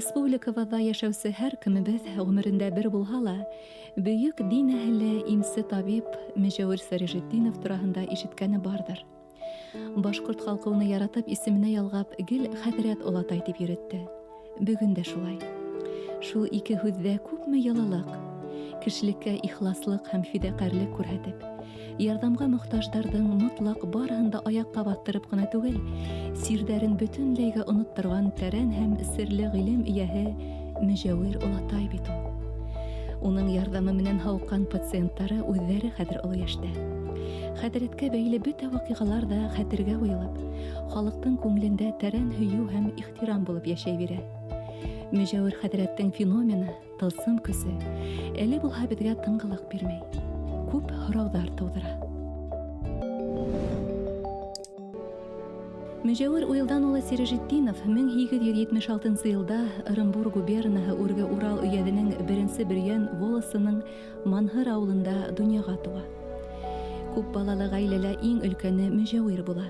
Республикабыҙҙа йәшәүсе һәр кемебеҙ ғүмерендә бер булһа ла бөйөк дин әһеле, имсе табип Мөжәүир Сәрижетдинов тураһында ишеткәне барҙыр. Башҡорт халҡы уны яратып исеменә ялғап гел хәҙрәт олатай тип йөрөттө. Бөгөн дә шулай. Шул ике һүҙҙә күпме йылылыҡ, кешелеккә ихласлыҡ һәм фиҙаҡәрлек күрһәтеп, ярҙамға мохтаждарҙың мотлаҡ барыһын да аяҡҡа баҫтырып ҡына түгел, сирҙәрен бөтөнләйгә онотторған тәрән һәм серле ғилем эйәһе Мөжәүир олатай бит ул. Уның ярҙамы менән һауыҡҡан пациенттары үҙҙәре хәҙер оло йәштә. Хәҙрәткә бәйле бөтә ваҡиғалар ҙа хәтергә уйылып, халыҡтың күңелендә тәрән һөйөү һәм ихтирам булып йәшәй бирә. Мөжәүир хәҙрәттең феномены, тылсым көсө әле булһа беҙгә тынғылыҡ бирмәй. Күп һорауҙар тыуҙыра. Мөжәүир Уйылдан улы Сирәжетдинов 1876 йылда Ырымбур губернаһы Үрге Урал өйәҙенең беренсе Бөрйән волосының Манһыр ауылында донъяға тыуа. Күп балалы ғаиләлә иң өлкәне Мөжәүир була.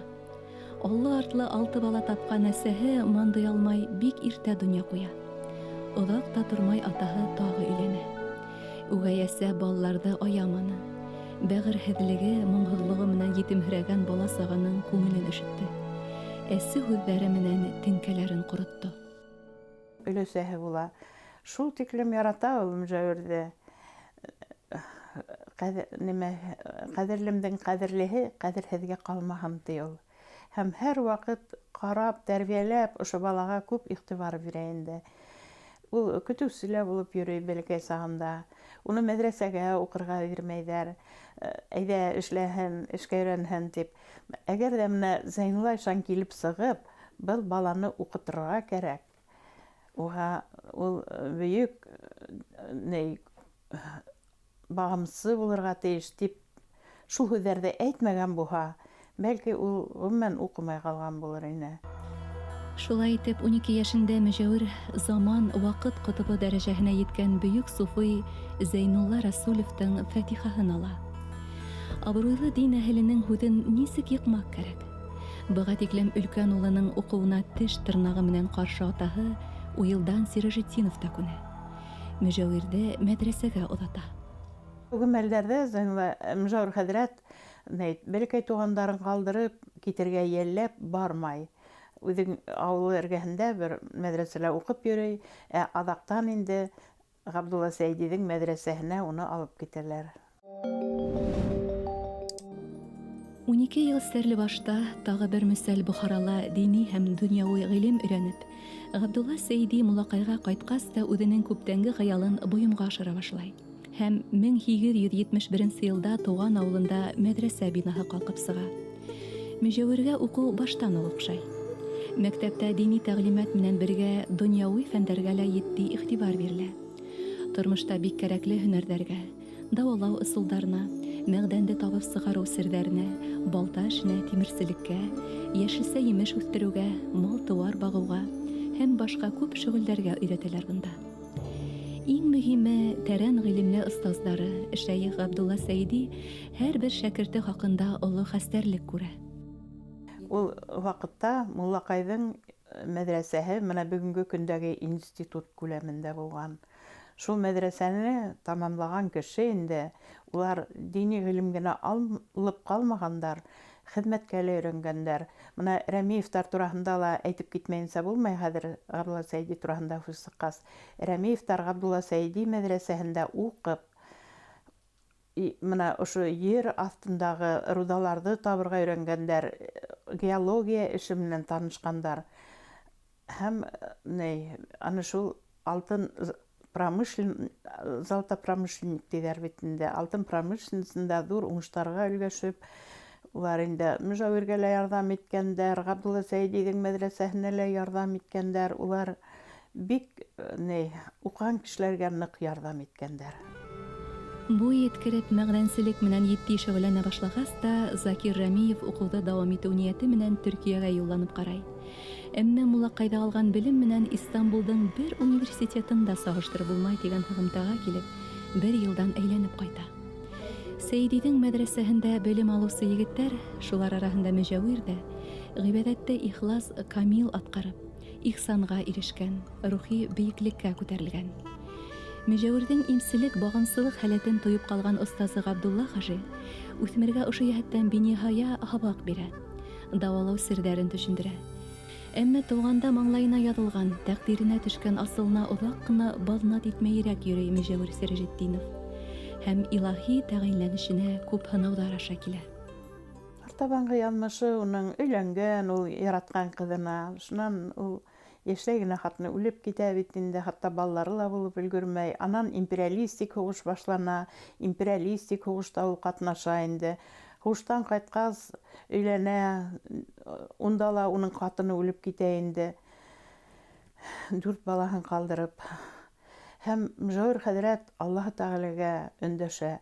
Аллы-артлы 6 бала тапҡан әсәһе мандый алмай бик иртә донъя ҡуя. Оҙаҡ та тормай атаһы тағы өйләнә. Үгәй әсә балаларҙы аяманы. Бәғерһеҙлеге, моңһоҙлоғо менән етемһерәгән бала сағаның күңелен өшөттө. Әсе һүҙҙәре менән теңкәләрен ҡоротто. Өләсәһе була. Шул тиклем ярата ул Мөжәүирҙе. Ҡәҙерлемдең ҡәҙерлеһе ҡәҙерһеҙгә ҡалмаһын, ти ул. Һәм һәр ваҡыт ҡарап, тәрбиәләп, ошо балаға күп иғтибар бирә инде. Ул көтөүсе лә булып йөрөй бәләкәй сағында. Уны мәҙрәсәгә уҡырға бирмәйҙәр. Әйҙә эшләһен, эшкә өйрәнһен тип. Әгәр ҙә менә Зәйнулла ишан килеп сығып, был баланы уҡытырға кәрәк. Уға ул бөйөк бағымсы булырға тейеш тип шул һүҙҙәрҙе әйтмәгән булһа, бәлки ул ғөмүмән уҡымай ҡалған булыр ине. Шулай итеп, 12 йәшендә Мөжәүир заман ваҡыт ҡотобо дәрәжәһенә еткән бөйөк суфый Зәйнулла Расулевтың фатихаһын ала. Абруйлы дин әһеленең һүҙен нисек йыҡмаҡ кәрәк? Быға тиклем өлкән улының уҡыуына теш тырнағы менән ҡаршы атаһы Уйылдан Сирәжетдинов та күнә. Мөжәүирҙе мәҙрәсәгә оҙата. Бөгөн мәлдәрҙә Зәйнулла Мөжәүир хәҙрәт бәләкәй туғандарын ҡалдырып китергә йәлләп бармай. Үҙең ауылы эргәһендә бер мәҙрәсәлә уҡып йөрөй, ә аҙаҡтан инде Ғабдулла Сәйдиҙең мәҙрәсәһенә уны алып китәләр. 12 йыл Стәрлебашта тағы бер мөсәл Бохарала дини һәм донъяуи ғилем өйрәнеп, Ғабдулла Сәйди Муллаҡайға ҡайтҡас та үҙенең күптәнге хыялын бойомға ашыра башлай. Һәм 1871 йылда тыуған ауылында мәҙрәсә бинаһы ҡалҡып сыға. Мөжәүиргә уҡыу баштан уҡ оҡшай. Мәктәптә дини тәғлимәт менән бергә донъяуи фәндәргә лә етди иғтибар бирелә. Тормошта бик кәрәкле һөнәрҙәргә, дауалау ысулдарына, мәғдәнде табып сығарыу серҙәренә, балта эшенә, тимерселеккә, йәшелсә емеш үҫтереүгә, мал-тыуар бағыуға һәм башҡа күп шөғөлдәргә өйрәтәләр бында. Иң мөһиме, тәрән ғилемле остаздары Шәйех Ғабдулла Сәйди һәр бер шәкерте хаҡында оло хәстәрлек күрә. Ул ваҡытта Муллаҡайҙың мәҙрәсәһе бына бөгөнгө көндәге институт күләмендә булған. Шул мәҙрәсәне тамамлаған кеше инде улар дини ғилем генә алып ҡалмағандар, хеҙмәткә лә өйрәнгәндәр. Бына Рәмиевтар тураһында ла әйтеп китмәйенсә булмай, хәҙер Ғабдулла Сәйди тураһында һүҙ сыҡҡас. Рәмиевтар Ғабдулла Сәйди мәҙрәсәһендә уҡып, бына ошо ер аҫтындағы рудаларҙы табырға өйрәнгәндәр, геология эше менән танышҡандар. Һәм аны шул алтын золотопромышленник тиҙәр бит инде, алтын промышленностында ҙур уңыштарға өлгәшеп, улар инде Мөжәүиргә лә ярҙам иткәндәр, Ғабдулла Сәйдиҙең мәҙрәсәһенә лә ярҙам иткәндәр. Улар бик уҡыған кешеләргә ныҡ ярҙам иткәндәр. Буй еткереп мәғдәнселек менән етди шөғөлләнә башлағас та Закир Рәмиев уҡыуҙы дауам итеү ниәте менән Төркиәгә юлланып ҡарай. Әммә Муллаҡайҙа алған белем менән Истанбулдың бер университетын да сағыштырып булмай тигән һығымтаға килеп, бер йылдан әйләнеп ҡайта. Сәйдиҙең мәҙрәсәһендә белем алыусы егеттәр, шулар араһында Мөжәүир ҙә, ғибәҙәтте ихлас, камил атҡарып, ихсанға ирешкән, рухи бейеклеккә күтәрелгән. Мөҗәвирҙең имселек, бағымсылыҡ һәләтен тойоп ҡалған остазы Ғабдулла хажи үҫмергә ошо йәһәттән биниһая һабаҡ бирә, дауалау серҙәрен төшөндөрә. Әммә тыуғанда маңлайына яҙылған, тәҡдиренә төшкән асылына оҙаҡ ҡына баҙнат итмәйерәк йөрөй Мөҗәвир Сираҗетдинов. Һәм илаһи тәғәйенләнешенә күп һынауҙар аша килә. Артабанғы яҙмышы уның өйләнгән, ул яратҡан ҡыҙына. Шунан ул йәшләй генә хатыны үлеп китә бит инде, хатта балалары ла булып өлгөрмәй. Анан империалистик һуғыш башлана, империалистик һуғышта ул ҡатнаша инде. Һуғыштан ҡайтҡас өйләнә, унда ла уның ҡатыны үлеп китә инде. Дүрт балаһын ҡалдырып. Һәм Мөжәүер хәҙрәт Аллаһы Тәғәләгә өндәшә.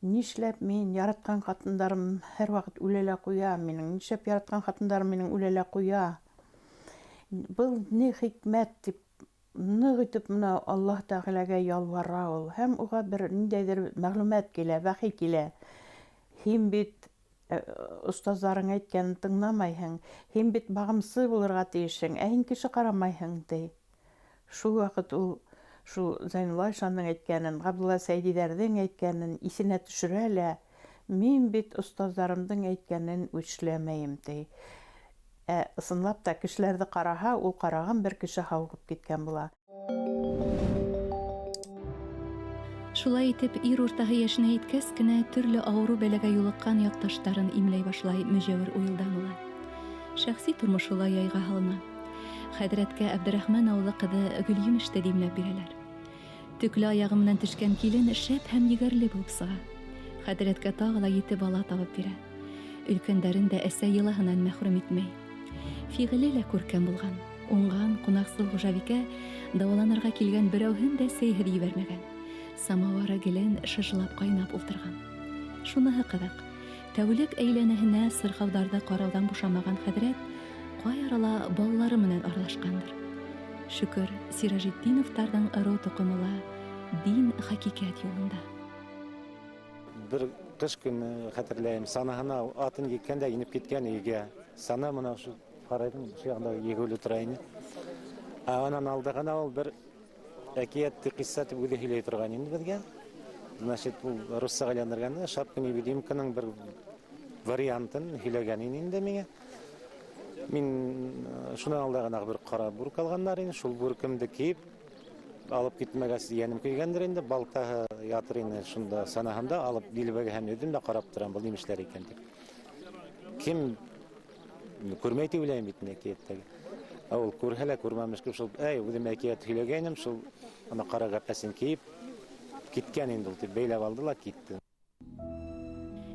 Нишләп мин яратҡан ҡатындарым һәр ваҡыт үлә лә ҡуя минең? Нишләп яратҡан ҡатындарым минең үлә лә ҡуя? Был ни хикмәт тип ныҡ итеп менә Аллаһ Тәғәләгә ялвара ул. Һәм уға бер ниндәйҙер мәғлүмәт килә, вәхи килә. Һин бит остаздарың әйткәнен тыңламайһың, һин бит бағымсы булырға тейешһең, ә һин кеше ҡарамайһың, ти. Шул ваҡыт ул шул Зәйнулла ишандың әйткәнен, Ғабдулла Сәйдиҙәрҙең әйткәнен иҫенә төшөрә лә, мин бит остаздарымдың әйткәнен эшләмәйем, ти. Ә ысынлап та кешеләрҙе ҡараһа, ул ҡараған бер кеше һауығып киткән була. Шулай итеп, ир уртаһы йәшенә еткәс кенә төрлө ауырыу бәләгә юлыҡҡан яҡташтарын имләй башлай Мөҗәвир Уйылдан улы. Шәхси тормошо ла яйға һалына. Хәҙрәткә Әбдерәхмән ауылы ҡыҙы Гөлйемеште димләп бирәләр. Төклө аяғы менән төшкән килен шәп һәм егәрле булып сыға. Хәҙрәткә тағы ла ете бала табып бирә. Өлкәндәрен дә әсә йылыһынан мәхрүм итмәй. Фиғеле лә күркәм булған. Уңған, ҡунаҡсыл хужабикә дауаланырға килгән берәүһен дә сәйһеҙ ебәрмәгән. Самауары гелән шыжлап ҡайнап ултырған. Шуныһы ҡыҙыҡ. Тәүлек әйләнәһенә сырхауҙарҙы ҡарауҙан бушамаған хәҙрәт ҡай арала балалары менән аралашҡандыр. Шөкөр, Сираҗетдиновтарҙың ырыу тоҡомо ла дин хәҡиҡәт юлында. Бер ҡыш көнө хәтерләйем, санаһына атын еккән дә инеп киткән өйгә. Сана мына ошо һарайҙың ошо яғында егеүле тора ине. Ә анан алда ғына ул бер әкиәтте ҡисса тип үҙе һөйләй торған инде беҙгә. Значит, ул руссаға әйләндергәндә Шапка невидимканың бер вариантын һөйләгән ине инде миңә. Мин шунан алда ғына бер ҡара бүрек алғандар ине, шул бүркемде кейеп алып китмәгәс йәнем көйгәндер инде, балтаһы ятыр ине шунда санаһында, алып дилбегә һәм өҙҙөм дә ҡарап торам, был нимә эшләр икән тип. Кем күрмәй тип уйлайым бит инде әкиәттәге. Ә ул күрһә лә күрмәмеш кебек шул, әй, үҙем әкиәт һөйләгәйнем, шул ана ҡара гәпәсен кейеп киткән инде ул тип бәйләп алды ла китте.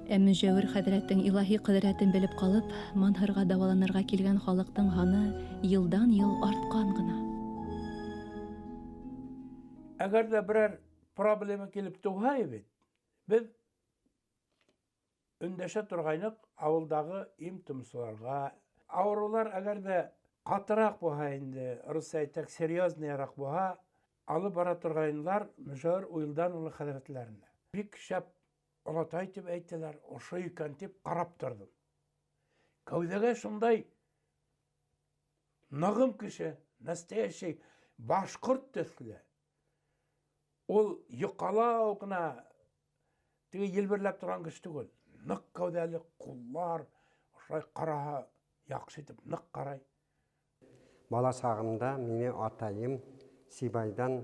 Ә Мөҗәвир хәҙрәттең илаһи ҡөҙрәтен белеп ҡалып, Манһырға дауаланырға килгән халыҡтың һаны йылдан-йыл артҡан ғына. Әгәр ҙә берәр проблема килеп тыуһа бит, беҙ өндәшә торғайныҡ ауылдағы им-томсоларға. Ауырыулар әгәр ҙә ҡатыраҡ булһа инде, русса әйтһәк, серьезныйраҡ булһа, алып бара торғайнылар Мөжәүер Уйылдан улы хәҙрәтләренә. Бик шәп олатай тип әйтәләр, ошо икән тип ҡарап торҙом. Кәүҙәгә шундай нығым кеше, настоящий башҡорт төҫлө. Ул йоҡалау ғына теге елберләп торған кеше түгел. Ныҡ кәүҙәле, ҡуллар, ошолай ҡараһа, яҡшы итеп ныҡ ҡарай. Бала сағымда мине атайым Сибайҙан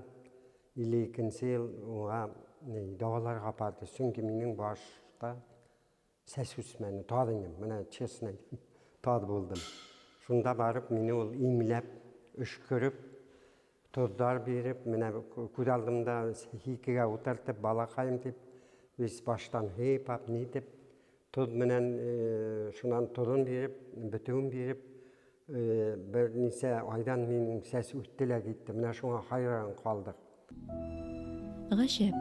илле икенсе йыл уға дауаларға апарды. Сөнки минең башта сәс үҫмәне, таҙ инем, мына честно әйтәм, таҙ булдым. Шунда барып мине ул имләп, өшкөрөп, тоҙҙар биреп, мына күҙ алдымда һикегә ултыртып, балаҡайым тип, весь баштан һыйпап, нитеп, тоҙ менән шунан тоҙон биреп, бөтөүен биреп, бер нисә айҙан минең сәс үҫте лә китте. Мына шуңа хайран ҡалдыҡ. Ғәжәп,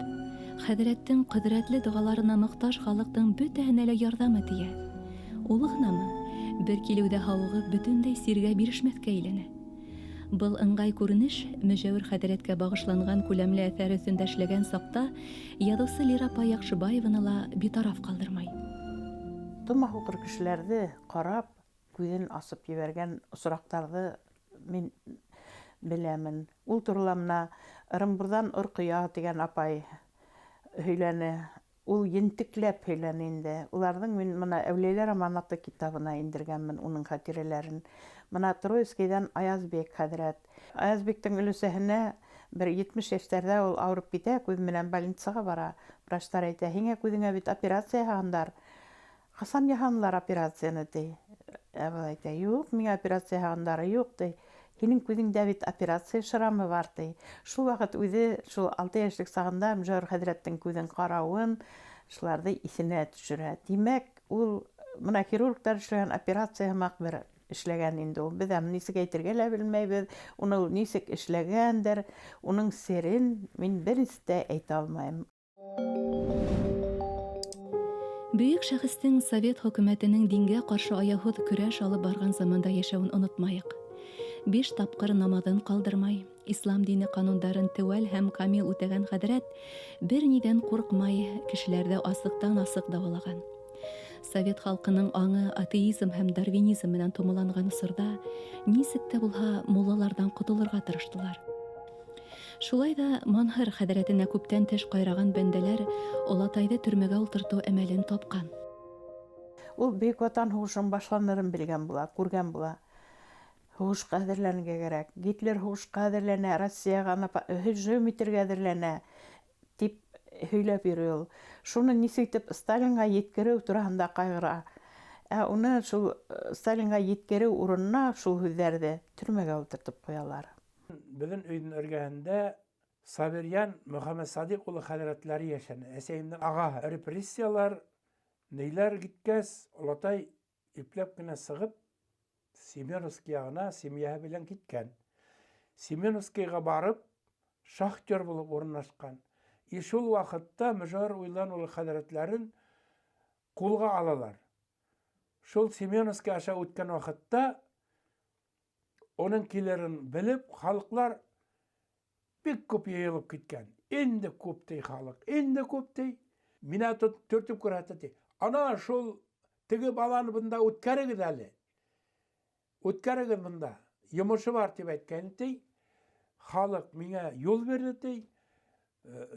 хәҙрәттең ҡөҙрәтле доғаларына мохтаж халыҡтың бөтәһенә лә ярҙамы тейә. Ул ғынамы, бер килеүҙә һауығып, бөтөнләй сиргә бирешмәҫкә әйләнә. Был ыңғай күренеш Мөжәүер хәҙрәткә бағышланған күләмле әҫәр өҫтөндә эшләгән саҡта яҙыусы Лира апай Яҡшыбаеваны ла битараф ҡалдырмай. Тома һуҡыр кешеләрҙе ҡарап, күҙен асып ебәргән осраҡтарҙы мин беләмен. Ул турала мына Ырымбурҙан Орҡоя тигән апай һөйләне. Ул ентекләп һөйләне инде. Уларҙың мин мына Әүлиәләр аманаты китабына индергәнмен уның хәтирәләрен. Мына Троицкийҙан Аязбек хәҙрәт. Аязбектең өлөсәһенә бер 70 йәштәрҙә ул ауырып китә, күҙ менән больницаға бара. Врачтар әйтә, һиңә күҙеңә бит операция яһағандар. Ҡасан яһанылар операцияны, ти. Ә был әйтә, юҡ, миңә операция яһағандары юҡ, ти. Һинең күҙеңдә бит операция шрамы бар, ти. Шул ваҡыт үҙе шул 6 йәшлек сағында Мөжәүер хәҙрәттең күҙен ҡарауын, шуларҙы иҫенә төшөрә. Тимәк, ул мына хирургтар эшләгән операция һымаҡ бер эшләгән инде ул. Беҙ аны нисек әйтергә лә белмәйбеҙ, уны ул нисек эшләгәндер, уның серен мин бер нисек тә әйтә алмайым. Бөйөк шәхестең совет хөкүмәтенең дингә ҡаршы аяуһыҙ көрәш алып барған заманда йәшәүен онотмайыҡ. 5 тапҡыр намаҙын ҡалдырмай, ислам дине ҡанундарын теүәл һәм камил үтәгән хәҙрәт бер ниҙән ҡурҡмай, кешеләрҙе асыҡтан-асыҡ дауалаған. Совет халҡының аңы атеизм һәм дарвинизм менән томаланған осорҙа нисек тә булһа муллаларҙан ҡотолорға тырыштылар. Шулай да Манһыр хәҙрәтенә күптән теш ҡайраған бәндәләр олатайҙы төрмәгә ултыртыу әмәлен тапҡан. Ул Бөйөк Ватан һуғышының башланырын белгән була, күргән була. Һуғышҡа әҙерләнергә кәрәк. Гитлер һуғышҡа әҙерләнә, Россияға һөжүм итергә әҙерләнә, тип һөйләп йөрөй ул. Шуны нисек итеп Сталинға еткереү тураһында ҡайғыра. Ә уны шул Сталинға еткереү урынына шул һүҙҙәрҙе төрмәгә ултыртып ҡуялар. Беҙҙең өйҙөң эргәһендә Сабирйән Мөхәммәтсадиҡ улы хәҙрәтләре йәшәне. Әсәйемдең ағаһы. Репрессиялар, ниләр киткәс, олатай ипләп кенә сығып, Семеновский яғына семьяһы белән киткән. Семеновскийға барып, шахтер булып урынлашҡан. И шул ваҡытта Мөжәүер Уйлан улы хәҙрәтләрен ҡулға алалар. Шул Семеновский аша үткән ваҡытта уның килерен белеп, халыҡлар бик күп йыйылып киткән. Инде күп ти халыҡ, инде күп ти. Минә төртөп күрһәтә ти. Ана шул теге баланы бында үткәрегеҙ әле. Үткәрегеҙ бында. Йомошо бар тип әйткән ти. Халыҡ миңә юл бирҙе ти.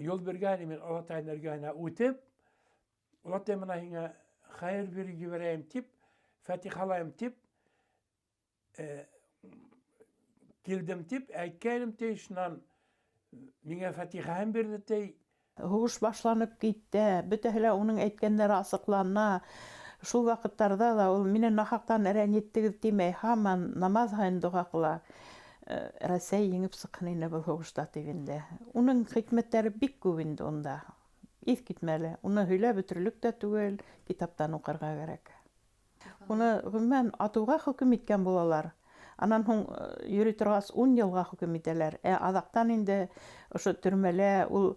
Юл биргән, мин олатайҙың эргәһенә үтеп, олатай мына һиңә хәйер биреп ебәрәйем тип, фатихалайым тип, килдем тип, әйткәйнем ти, шунан миңә фатихаһын бирҙе ти. Һуғыш башланып китте, бөтәһе лә уның әйткәндәре асыҡлана. Шул ваҡыттарҙа ла ул мине нахаҡтан рәнйеттегеҙ тимәй, һаман намаҙ һайын доға ҡыла. Рәсәй еңеп сыҡһын ине был һуғышта тип инде. Уның хикмәттәре бик күп инде унда. Иҫ китмәле. Уны һөйләп бөтөрлөк тә түгел, китаптан уҡырға кәрәк. Уны ғөмүмән атыуға хөкөм иткән булалар. Анан һуң йөрөй торғас 10 йылға хөкөм итәләр. Ә аҙаҡтан инде ошо төрмәлә ул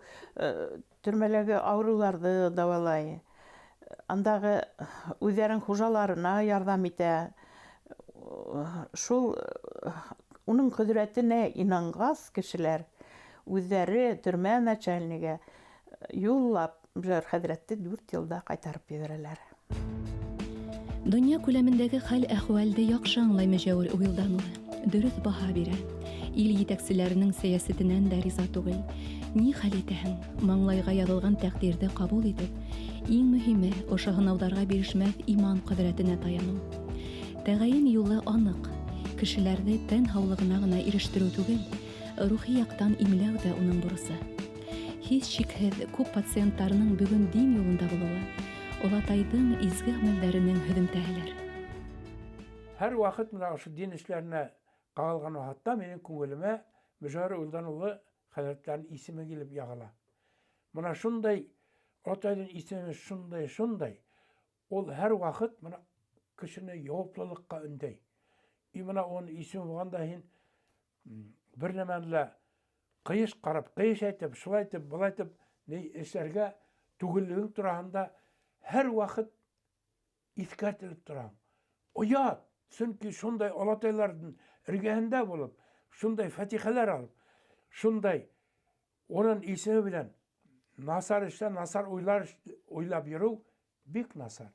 төрмәләге ауырыуҙарҙы дауалай. Андағы үҙҙәренең хужаларына ярҙам итә. Шул уның ҡөҙрәтенә инанғас кешеләр үҙҙәре төрмә начальнигы юллап Мөжәүер хәҙрәтте 4 йылда ҡайтарып ебәрәләр. Донъя күләмендәге хәл-әхүәлде яҡшы аңлай Мөжәүер Уйлдан улы. Дөрөҫ баһа бирә. Ил етәкселәренең сәйәсәтенән дә риза түгел. Ни хәл итәһең? Маңлайға яҙылған тәҡдирҙе ҡабул итеп, иң мөһиме ошо һынауҙарға бирешмәҫ иман ҡөҙрәтенә таяныу. Тәғәйен юлы аныҡ. Кешеләрҙе тән һаулығына ғына ирештереү түгел, рухи яҡтан имләү ҙә уның бурысы. Һис шикһеҙ күп пациенттарының бөгөн дин юлында булыуы олатайҙың изге ғәмәлдәренең һөҙөмтәһелер. Һәр ваҡыт мына ошо дин эштәренә ҡағылған ваҡытта минең күңелемә Мөжәүер Уйлдан улы хәҙрәтләренең исеме килеп яғыла. Мына шундай олатайҙың исеме шундай, шундай. Ул һәр ваҡыт мына кешене яуаплылыҡҡа өндәй. И мына уның исеме булғанда һин бер нәмәне лә ҡыйыш ҡарап, ҡыйыш әйтеп, шулай итеп, былай итеп ни эшләргә түгеллегең тураһында һәр ваҡыт иҫкәртелеп тора. Оят, сөнки шундай олатайларҙың эргәһендә булып, шундай фатихалар алып, шундай уның исеме белән насар эштә насар уйлар уйлап йөрөү бик насар.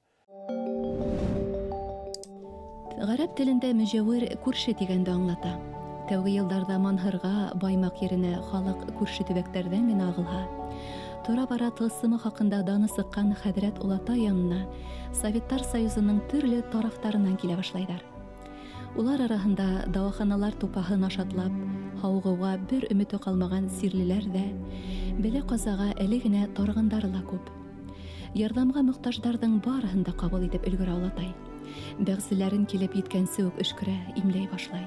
Ғәрәп телендә мөжәүер күрше тигәнде аңлата. Тәүге йылдарҙа Манһырға, Баймаҡ еренә халыҡ күрше төбәктәрҙән генә ағылһа, тора-бара тылсымы хаҡында даны сыҡҡан хәҙрәт олатай янына Советтар Союзының төрлө тарафтарынан килә башлайҙар. Улар араһында дауаханалар тупаһын ашатлап, һауығыуға бер өмөтө ҡалмаған сирлеләр ҙә, бәлә-ҡазаға әле генә тарығандары ла күп. Ярҙамға мохтаждарҙың барыһын да ҡабул итеп өлгөрә олатай. Бәғзеләрен килеп еткәнсе үк өшкөрә, имләй башлай.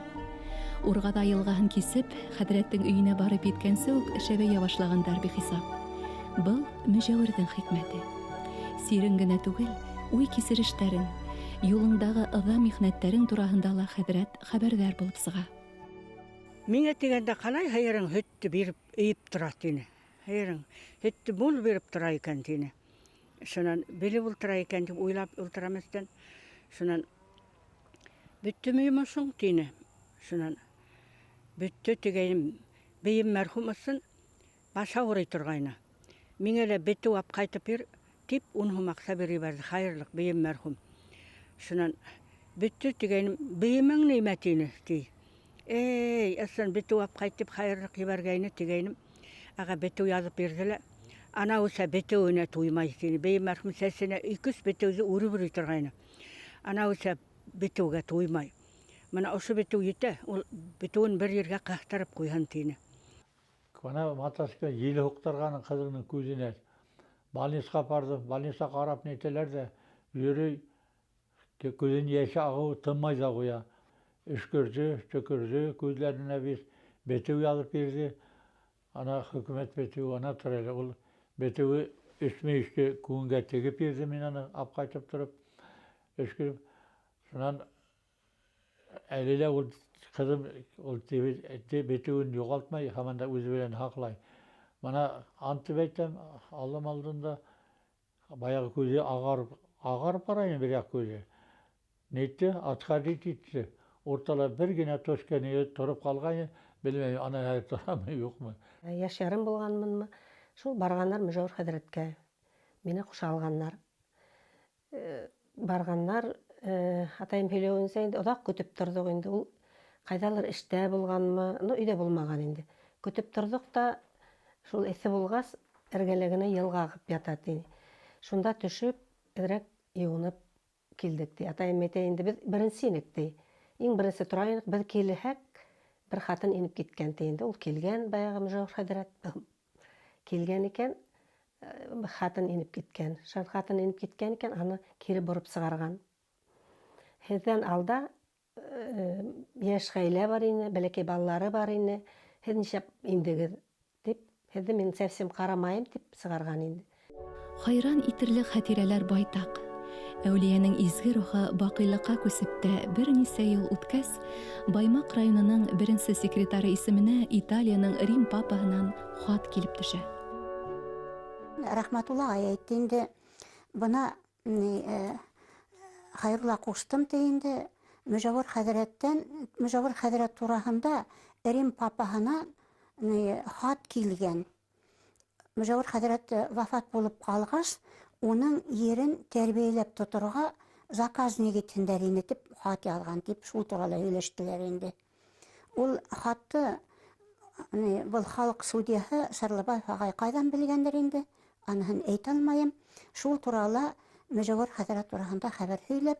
Урғаҙа йылғаһын кисеп, хәҙрәттең өйөнә барып еткәнсе үк шәбәйә башлағандар бихисап. Был мөжәүерҙең хикмәте. Сирең генә түгел, уй-кисерештәрең, юлыңдағы ыҙа-михнәттәрең тураһында ла хәҙрәт хәбәрҙар булып сыға. Миңә тигәндә ҡалай һыйырың һөттө биреп өйөп тора, тине. Һыйырың һөттө мул биреп тора икән, тине. Шунан белеп ултыра икән тип уйлап ултырам эстән. Шунан бөттөмө йомошоң, тине. Шунан бөттө тигәйнем. Бейем мәрхүм ысын баш ауырый торғайны. Миңә лә бетеү ап ҡайтып йөр, тип ун һум аҡса биреп ебәрҙе. Хәйерлыҡ, бейем мәрхүм. Шунан бөттө тигәйнем, бейемең нимә тине, ти. Эй, ысын бетеү ап ҡайт тип хәйерлыҡ ебәргәйне тигәйнем. Аға бетеү яҙып бирҙе лә. Анауса бетеүенә туймай тине. Бейем мәрхүм сәсенә ике-өс бетеүҙе үреп йөрөй торғайны. Анауса бетеүгә туймай. Мына ошо бетеү етә, ул бетеүен бер ергә ҡыҫтырып ҡуйһын тине. Бына маташка ел һуҡтырғанын ҡыҙының күҙенә. Больницаға апарҙым, больницаға ҡарап нитәләр ҙә, йөрөй, күҙен йәше ағыуы тынмай ҙа ҡуя. Өшкөрҙө, төкөрҙө, күҙҙәренә бит бетеү яҙып бирҙе. Ана хөкүмәт бетеүе ана тора әле. Ул бетеүе өс мөйөштө күнгә тегеп бирҙе мин аны ап ҡайтып тороп, өшкөрөп. Шунан әле лә ул ҡыҙым ул бетеүен юғалтмай, һаман да үҙе белән һаҡлай. Бына ант итеп әйтәм, Аллам алдында баяғы күҙе ағарып бара инде бер яҡ күҙе. Нитте, отходить итте. Уртала бер генә точка ни тороп ҡалғайны, белмәйем, ана хәҙер торамы, юҡмы. Йәш ярым булғанмынмы, шул барғандар Мөжәүер хәҙрәткә, мине ҡуша алғаннар. Барғаннар, атайым һөйләүенсә инде оҙаҡ көтөп торҙоҡ инде, ул ҡайҙалыр эштә булғанмы, ну, өйҙә булмаған инде. Көтөп торҙоҡ та, шул эҫе булғас, эргәлә генә йылға ағып ята ти. Шунда төшөп, әҙерәк йыуынып килдек ти. Атайым әйтә инде, беҙ беренсе инек ти. Иң беренсе тора инек, беҙ килһәк, бер ҡатын инеп киткән ти инде. Ул килгән баяғы Мөжәүер хәҙрәт килгән икән, ҡатын инеп киткән. Шул ҡатын инеп киткән икән, аны кире бороп сығарған. Һеҙҙән алда йәш ғаилә бар ине, бәләкәй балалары бар ине. Һеҙ нишләп индегеҙ тип, һеҙҙе мин совсем ҡарамайым тип сығарған инде. Хайран итерлек хәтирәләр байтаҡ. Әүлиәнең изге рухы баҡыйлыҡҡа күсеп тә бер нисә йыл үткәс, Баймаҡ районының беренсе секретары исеменә Италияның Рим папаһынан хат килеп төшә. Рәхмәтулла ағай әйтте инде, бына Хәйрулла ҡуштым ти инде, Мөжәүер хәҙрәттән, Мөжәүер хәҙрәт тураһында Рим папаһына хат килгән. Мөжәүер хәҙрәт вафат булып ҡалғас, уның ерен тәрбиәләп тоторға заказник итһендәр ине тип хат яҙған тип шул турала һөйләштеләр инде. Ул хатты был халыҡ судьяһы Сарлыбаев ағай ҡайҙан белгәндер инде, аныһын әйтә алмайым. Шул турала Мөжәүер хәҙрәт тураһында хәбәр һөйләп,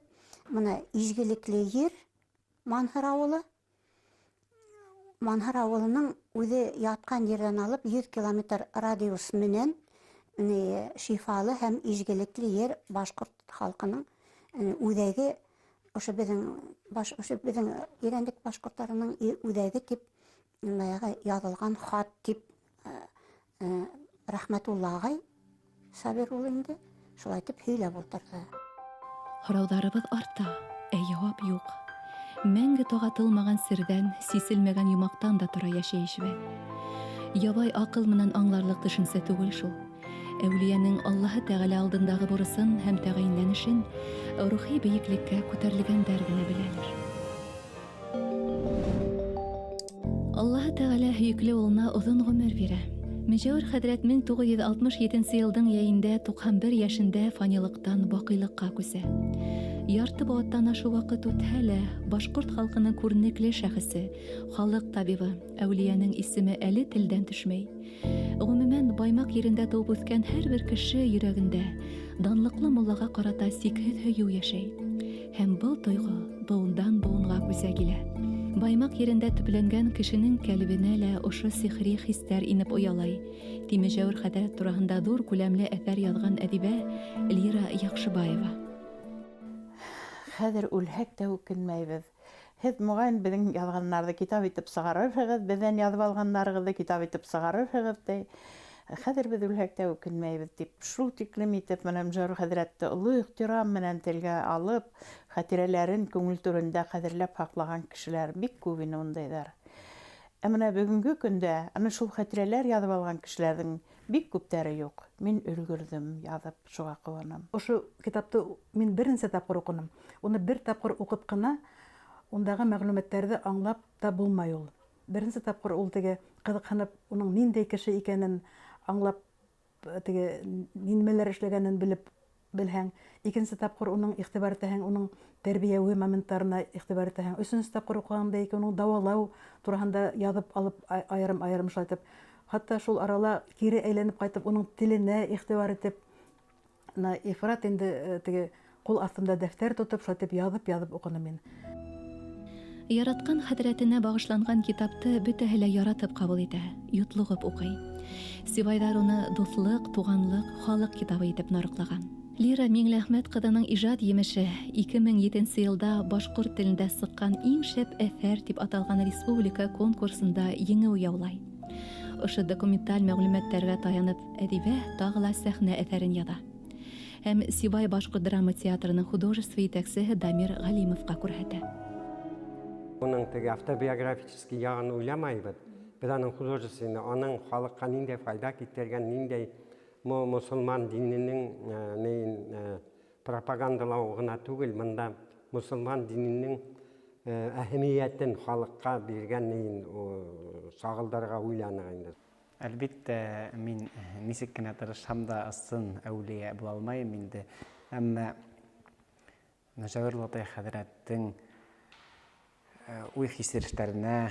бына изгелекле ер Манһыр ауылы. Манһыр ауылының үҙе ятҡан ерҙән алып 100 километр радиус менән шифалы һәм изгелекле ер башҡорт халҡының үҙәге, ошо беҙҙең баш, ошо беҙҙең Ирәндек башҡорттарының үҙәге тип баяғы яҙылған хат тип Рәхмәтулла ағай Сабир ул инде шулай итеп һөйләп ултырҙы. Һорауҙарыбыҙ арта, ә яуап юҡ. Мәңге тағатылмаған серҙән, сиселмәгән йомаҡтан да тора йәшәйешебеҙ. Ябай аҡыл менән аңларлыҡ төшөнсә түгел шул. Әүлиәнең Аллаһы Тәғәлә алдындағы бурысын һәм тәғәйенләнешен рухи бейеклеккә күтәрелгәндәр генә беләлер. Аллаһы Тәғәлә һөйөклө улына оҙон ғүмер бирә. Мөжәүер хәҙрәт мең туғыҙ йөҙ алтмыш етенсе йылдың йәйендә туҡһан бер йәшендә фанилыҡтан баҡыйлыҡҡа күсә. Ярты быуаттан ашыу ваҡыт үтһә лә, башҡорт халҡының күренекле шәхесе, халыҡ табибы, әүлиәнең исеме әле телдән төшмәй. Гомумән, Баймаҡ ерендә тыуып үҫкән һәрбер кеше йөрәгендә данлыҡлы муллаға ҡарата сикһеҙ һөйөү йәшәй. Һәм был тойғо быуындан быуынға күсә килә. Баймаҡ ерендә төпләнгән кешенең кәлебенә лә ошо сихри хистәр инеп оялай, ти Мөҗәвер хәҙрәт тураһында ҙур күләмле әҫәр яҙған әҙибә Лира Яҡшыбаева. Хәҙер үлһәк тә үкенмәйбеҙ. Һеҙ, моғайын, беҙҙең яҙғаннарҙы китап итеп сығарырһығыҙ, беҙҙән яҙып алғаннарығыҙҙы китап итеп сығарырһығыҙ, ти. Хәҙер беҙ үлһәк тә үкенмәйбеҙ, тип, шул тиклем итеп менә Мөжәүер хәҙрәтте оло ихтирам менән телгә алып, хәтирәләрен күңел түрендә ҡәҙерләп һаҡлаған кешеләр бик күп ине ундайҙар. Ә менә бөгөнгө көндә ана шул хәтирәләр яҙып алған кешеләрҙең бик күптәре юҡ. Мин өлгөрҙөм яҙып, шуға ҡыуанам. Ошо китапты мин бер нисә тапҡыр уҡыным. Уны бер тапҡыр уҡып ҡына ундағы мәғлүмәттәрҙе аңлап та булмай ул. Беренсе тапҡыр ул теге ҡыҙыҡһынып, уның ниндәй кеше икәнен аңлап, теге нимәләр эшләгәнен белеп белһәң, икенсе тапҡыр уның иғтибар итәһең, уның тәрбиәүи моменттарына иғтибар итәһең. Өсөнсө тапҡыр уҡығанда икән, уның дауалау тураһында яҙып алып айырым-айырым шулай итеп, хатта шул арала кире әйләнеп ҡайтып, уның теленә иғтибар итеп, на ифрат инде теге ҡул аҫтында дәфтәр тотоп, шулай итеп яҙып-яҙып уҡыным мин. Яратҡан хәҙрәтенә бағышланған китапты бөтәһе лә яратып ҡабул итә, йотлоғоп уҡый. Сибайҙар уны дуҫлыҡ, туғанлыҡ, халыҡ китабы итеп нарыҡлаған. Лира Миңлеәхмәт ҡыҙының ижад емеше 2007 йылда башҡорт телендә сыҡҡан иң шәп әҫәр тип аталған республика конкурсында еңеү яулай. Ошо документаль мәғлүмәттәргә таянып, әҙибә тағы ла сәхнә әҫәрен яҙа. Һәм Сибай башҡорт драма театрының художество етәксеһе Дамир Ғәлимовҡа күрһәтә. Уның теге автобиографический яғын уйламайбыҙ. Беҙ аның художественный, аның халыҡҡа ниндәй файҙа китергән, ниндәй мосолман диненең нейен пропагандалау ғына түгел, бында мосолман диненең әһәмиәтен халыҡҡа биргән нейен сағылдарға уйланыҡ инде. Әлбиттә, мин нисек кенә тырышһам да ысын әүлиә була алмайым инде. Әммә Мөжәүер Латай хәҙрәттең уй хисерештәренә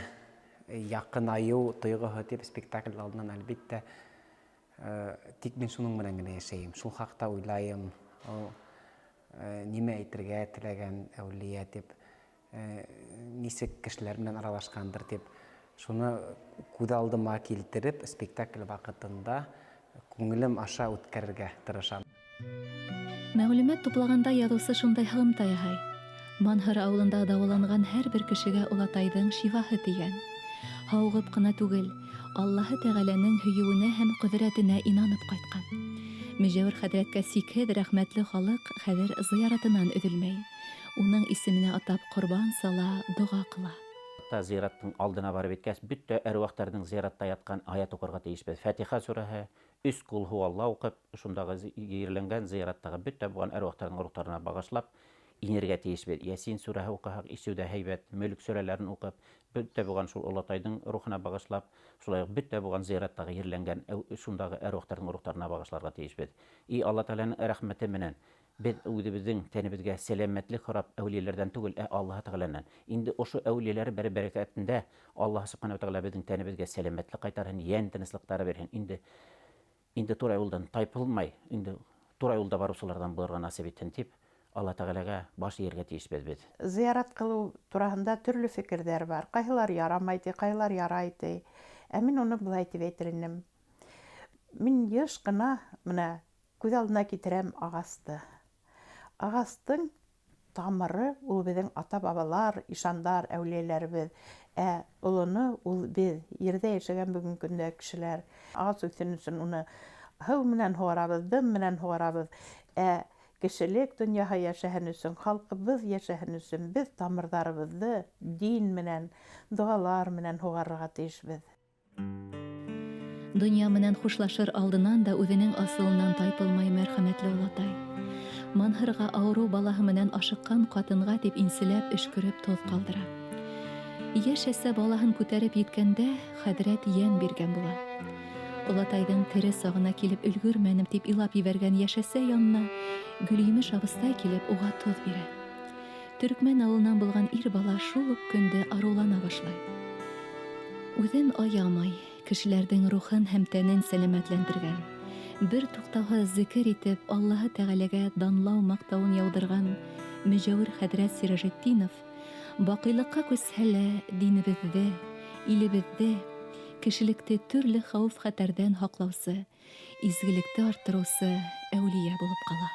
яҡынайыу тойғоһо тип спектакль алдынан әлбиттә, тик мин шуның менән генә йәшәйем, шул хаҡта уйлайым, ул нимә әйтергә теләгән әүлиә тип, нисек кешеләр менән аралашҡандыр тип, шуны күҙ алдыма килтереп, спектакль ваҡытында күңелем аша үткәрергә тырышам. Мәғлүмәт туплағанда яҙыусы шундай һығымта яһай. Манһыр ауылында дауаланған һәр бер кешегә олатайҙың шифаһы тейгән. Һауығып ҡына түгел, Аллаһы Тәғәләнең һөйөүенә һәм ҡөҙрәтенә инанып ҡайтҡан. Мөжәүер хәҙрәткә сикһеҙ рәхмәтле халыҡ хәҙер зыяратынан өҙөлмәй. Уның исеменә атап ҡорбан сала, доға ҡыла. Хатта зыяраттың алдына барып еткәс, бөтә әруахтарҙың зыяратта ятҡан аят уҡырға тейешбеҙ. Фатиха сүрәһе, өс ҡул һуалла уҡып, шундағы ерләнгән зыяраттағы бөтә булған әруахтарҙың рухтарына бағышлап инергә тейешбеҙ. Ясин сүрәһе уҡыһаҡ, исеү ҙә һәйбәт, Мөлк сүрәләрен уҡып, бөтә булған шул олатайҙың рухына бағышлап, шулай уҡ бөтә булған зыяраттағы ерләнгән шундағы әруахтарҙың рухтарына бағышларға тейешбеҙ. И Алла Тәғәләнең рәхмәте менән беҙ үҙебеҙҙең тәнебеҙгә сәләмәтлек һорап әүлиәләрҙән түгел, ә Аллаһ Тәғәләнән. Инде ошо әүлиәләр бер бәрәкәтендә Аллаһ Субханәһү ва Тәғәлә беҙҙең тәнебеҙгә сәләмәтлек ҡайтарһын, йән тыныслыҡтары бирһен. Инде, инде тура юлдан тайпылмай, инде тура юлда барыусыларҙан булырға насип итһен тип Алла Тәғәләгә баш эйергә тейешбеҙ беҙ. Зыярат ҡылыу тураһында төрлө фекерҙәр бар. Ҡайһылар ярамай ти, ҡайһылар ярай ти. Ә мин уны былай тип әйтер инем. Мин йыш ҡына менә күҙ алдына китерәм ағасты. Ағастың тамыры ул беҙҙең ата-бабалар, ишандар, әүлиәләребеҙ. Ә олоно ул беҙ, ерҙә йәшәгән бөгөнгө көндә кешеләр. Ағас үҫһен өсөн уны һыу менән һуғарабыҙ, дым менән һуғарабыҙ. Ә кешелек донъяһы йәшәһен өсөн, халҡыбыҙ йәшәһен өсөн беҙ тамырҙарыбыҙҙы дин менән, доғалар менән һуғарырға тейешбеҙ. Донъя менән хушлашыр алдынан да үҙенең асылынан тайпылмай мәрхәмәтле олатай. Манһырға ауырыу балаһы менән ашыҡҡан ҡатынға тип инселәп өшкөрөп тоҙ ҡалдыра. Йәш әсә балаһын күтәреп еткәндә хәҙрәт йән биргән була. Олатайҙың тере сағына килеп өлгөрмәнем тип илап ебәргән йәш әсә янына Гөлйемеш абыстай килеп уға тоҙ бирә. Төркмән ауылынан булған ир бала шул уҡ көндө арыулана башлай. Үҙен аямай, кешеләрҙең рухын һәм тәнен сәләмәтләндергән, бер туҡтауһыҙ зекер итеп Аллаһы Тәғәләгә данлау-маҡтауын яуҙырған Мөжәүер хәҙрәт Сиражетдинов баҡыйлыҡҡа күсһә лә, динебеҙҙе, илебеҙҙе, кешелекте төрлө хәүеф-хәтәрҙән һаҡлаусы, изгелекте арттырыусы әүлиә булып ҡала.